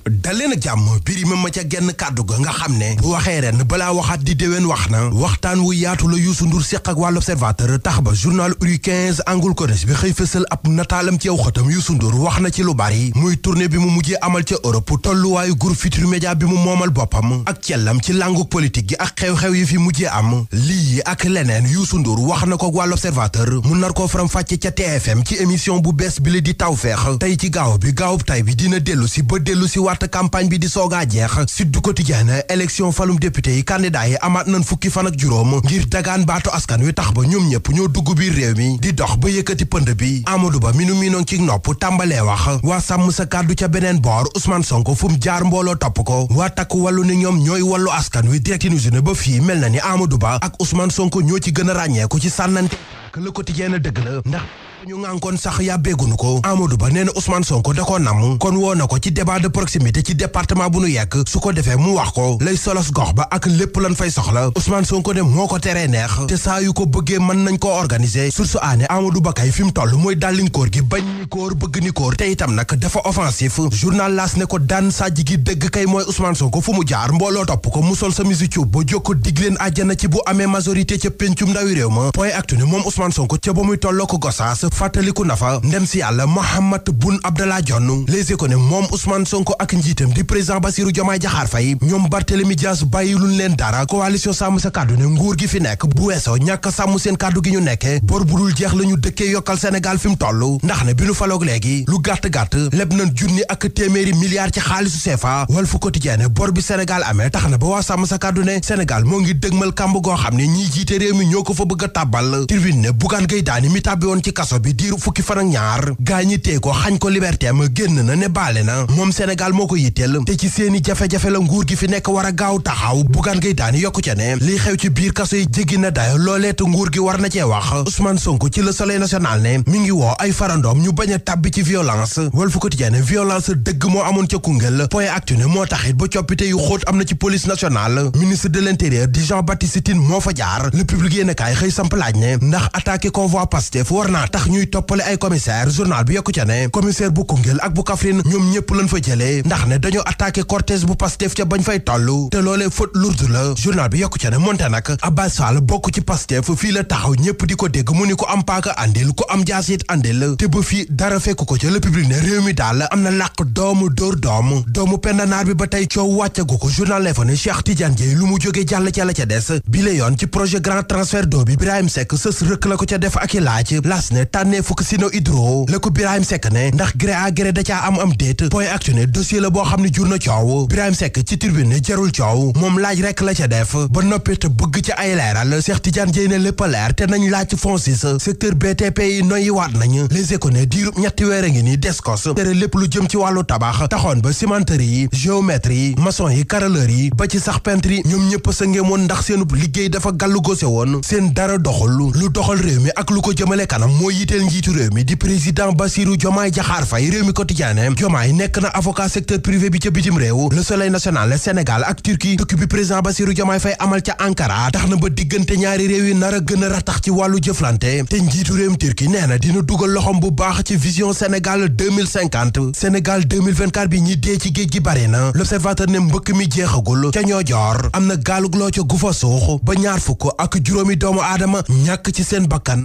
daleen ak jàmm Birima ma ca genn kàddu ga nga xam ne bu waxee ren balaa waxaat di déwén wax na waxtaan wu yaatu la Youssou Ndour séq ak waa l'Observateur tax ba journal Uri 15 Angle Corniche bi xëy fësal ab nataalam ci aw xëtam Youssou Ndour wax na ci lu bari muy tournée bi mu mujjee amal ca Europe tolluwaayu groupe Futurs Médias bi mu moomal boppam ak cellam ci langu politique gi ak xew-xew yi fi mujjee am lii ak leneen Youssou Ndour wax na ko waa l'Observateur mu nar koo faram fàcce ca TFM ci émission bu bees bi la di Tawfekh tey ci gaaw tay bi dina dellu si waat campagne bi di soogaa jeex Sud du Quotidien élection falum député yi candidat yi amaat nañ fukki fan ak juróom ngir dagaan baatu askan wi tax ba ñoom ñëpp ñoo dugg biir réew mi di dox ba yëkkati pënd bi Amadou Ba mi nu miinoon ci nopp tàmbalee wax waa sàmm sa kàddu ca beneen boor Ousmane Sonko fu mu jaar mbooloo topp ko waa takku wàllu ni ñoom ñooy wàllu askan wi Direct News ne ba fii mel na ni Amadou Ba ak Ousmane Sonko ñoo ci gën a ràññeeku ci sànnante Le Quotidien dëgg la ndax ñu ngànkoon sax yàbbeegunu ko Amadou Ba nee na Ousmane Sonko da ko nam kon woo na ko ci débat de proximité ci département bu nu yekk su ko defee mu wax ko lay solos gox ba ak lépp lan fay soxla Ousmane Sonko ne moo ko teree neex te saa yu ko bëggee mën nañ koo organiser source aane Amadou Ba kay fi mu toll mooy dàllinkóor gi bañ ni kóor bëgg ni kóor te itam nag dafa offensif journal L'As ne ko daan sàjj gi dëgg kay mooy Ousmane Sonko fu mu jaar mbooloo topp ko mu sol sa misi cuub ba jokko dig leen àjjana ci bu amee majorité ca pencum ndawi réew ma point actu ne moom Ousmane Sonko ca ba muy tolloo ko Gossas fàttaliku na fa ndem si yàlla Mahammed Boun Abdallah Dionne Les Échos ne moom Ousmane Sonko ak njiitam di président Bassirou Diomaye Diakhar Faye ñoom Barthélémy Dias bàyyiluñ leen dara coalition sàmm sa kàddu ne nguur gi fi nekk bu weesoo ñàkk sàmm seen kàddu gi ñu nekke bor bu dul jeex la ñu dëkkee yokkal Sénégal fi mu toll ndax ne bi nu faloog léegi lu gàtt-gàtt leb nañ junni ak téeméeri milliards ci xaalisu CFA Walf Quotidien ne bor bi Sénégal amee tax na ba waa sàmm sa kàddu ne Sénégal moo ngi dëgmal kàmb goo xam ne ñiy jiite réew mi ñoo ko fa bëgg a tàbbal Tribune ne Bougane Gueye Dany mi tàbbi woon ci kaso bi diiru fukki fan ak ñaar gaa ñi tee ko xañ ko liberté am génn na ne baale na moom Sénégal moo ko yitteel te ci seeni jafe-jafe la nguur gi fi nekk war a gaaw taxaw Bougane Gueye Dany yokku ca ne lii xew ci biir kaso yi jéggi na dayo loolee te nguur gi war na cee wax Ousmane Sonko ci Le Soleil national ne mi ngi woo ay farandoom ñu bañ a tàbbi ci violence Walf Quotidien ne violence dëgg moo amoon ca Koungheul point actu ne moo taxit ba coppite yu xóot am na ci police nationale ministre de l'intérieur di Jean-Baptiste Tine moo fa jaar Le Public yéen kaay xëy samp laaj ne ndax attaqué convoi Pastef war naa tax ñuy toppale ay commissaire journal bi yokku ca ne commissaire bu Koungheul ak bu Kaffrine ñoom ñëpp lañ fa jëlee ndax ne dañoo attaqué cortège bu Pastef ca bañ fay toll te loolee faute lourde la journal bi yokku ca ne monte nag Abbas Fall bokk ci Pastef fii la taxaw ñëpp di ko dégg mu ni ko am paaka andil ko am jaasit andil te ba fii dara fekk ko ca Le Public ne réew mi daal am na làq doomu dóor doomu pendanaar bi ba tey coow wàccagu ko journal L'Info ne Cheikh Tidiane Dièye lu mu jógee jàll ca la ca des bi la yoon ci projet grand transfert d'eau bi Birahim Seck sës rëkk la ko ca def ak i laaj las ne tànnee fukk sino hydro la ko Birahim Seck ne ndax gré à gré da caa am déet point actu ne dossier la boo xam ne jur na coow Birahim Seck ci Tribune ne jarul coow moom laaj rek la ca def ba noppi te bëgg ca ay leeral Cheikh Tidiane Dièye ne lépp a leer te nañ laaj ci FONSIS secteur BTP yi noyyi waat nañ Les Échos ne diirub ñetti weer a ngi nii Descos tere lépp lu jëm ci wàllu tabax taxoon ba cimenterie yi géomètre yi maçon yi carreleur yi ba ci sax peintre yi ñoom ñëpp sa ngéemoon ndax seenub liggéey dafa gàllu gose woon seen dara doxul lu doxal réew mi ak lu ko jëmale kanam moo yiteel njiitu réew mi di président Bassirou Diomaye Diakhar Faye réew mi quotidien Diomaye nekk na avocat secteur privé bi ca bitim réew Le Soleil national Sénégal ak Turquie tukki bi président Bassirou Diomaye Faye amal ca Ankara tax na ba diggante ñaari réew yi nar a gën a ratax ci wàllu jëflante te njiitu réewum Turquie nee na dina dugal loxom bu baax ci vision Sénégal 2050 Sénégal 2024 bi ñi dee ci géej gi bari na L'Observateur ne mbëkk mi jeexagul ca ñoo joor am na gaalug loo ca gu fa suux ba ñaar fukk ak juróomi doomu aadama ñàkk ci seen bakkan